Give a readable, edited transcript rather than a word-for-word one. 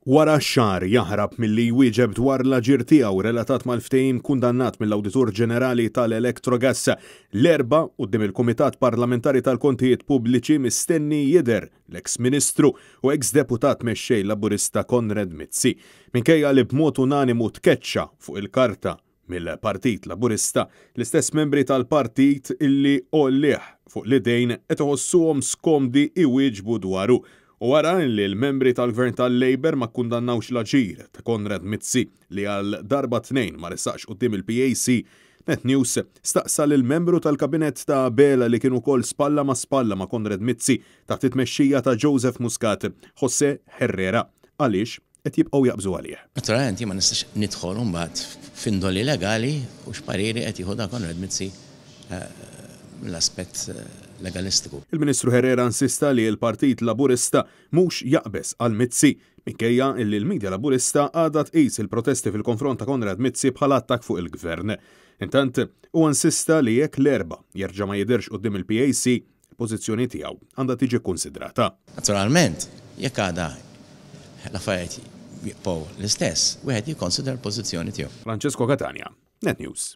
Wara xahar jaħrab milli jwieġeb dwar l-aġir tiegħu relatat mal-ftehim kundannat mill-Awditur Ġenerali tal-Electrogas, l-Erbgħa quddiem il-Kumitat Parlamentari tal-Kontijiet Pubbliċi mistenni jidher l-eks Ministru u eks Deputat Mexxej Laburista Konrad Mizzi. Minkejja li b'mod unanimu tkeċċa fuq il-karta mill-Partit Laburista, l-istess membri tal-partit illi għollih fuq l-idejn qed iħossuhom skomdi iwieġbu dwaru. U wara illi l-membri tal-Gvern tal-Labour ma kkundannawx l-aġir ta' Konrad Mizzi li għal darba tnejn ma ressaqx quddiem il-PAC, Net News staqsa lill-membru tal-Kabinett ta' Abela li kien ukoll spalla ma' spalla ma' Konrad Mizzi taħt it-tmexxija ta' Joseph Muscat, José Herrera, għaliex qed jibqgħu jaqbżu għalih. Naturalment jien ma nistax nidħol imbagħad f'indoli legali u x'pariri qed jieħu dan Konrad Mizzi mill-aspett legalistiku. Il-Ministru Herrera insista li l-Partit Laburista mhux jaqbeż għal Mizzi, minkejja li l-media Laburista għadha tqis il-protesti fil-konfront ta' Konrad Mizzi bħala attakk fuq il-Gvern. Intant, huwa insista li jekk l-Erbgħa jerġa' ma jidhirx quddiem il-PAC, Il-pożizzjoni tiegħu għandha tiġi kkunsidrata. Naturalment, jekk għada l-affarijiet jibqgħu l-istess, wieħed jikkonsidra l-pożizzjoni tiegħu. Francesco Catania, Net News.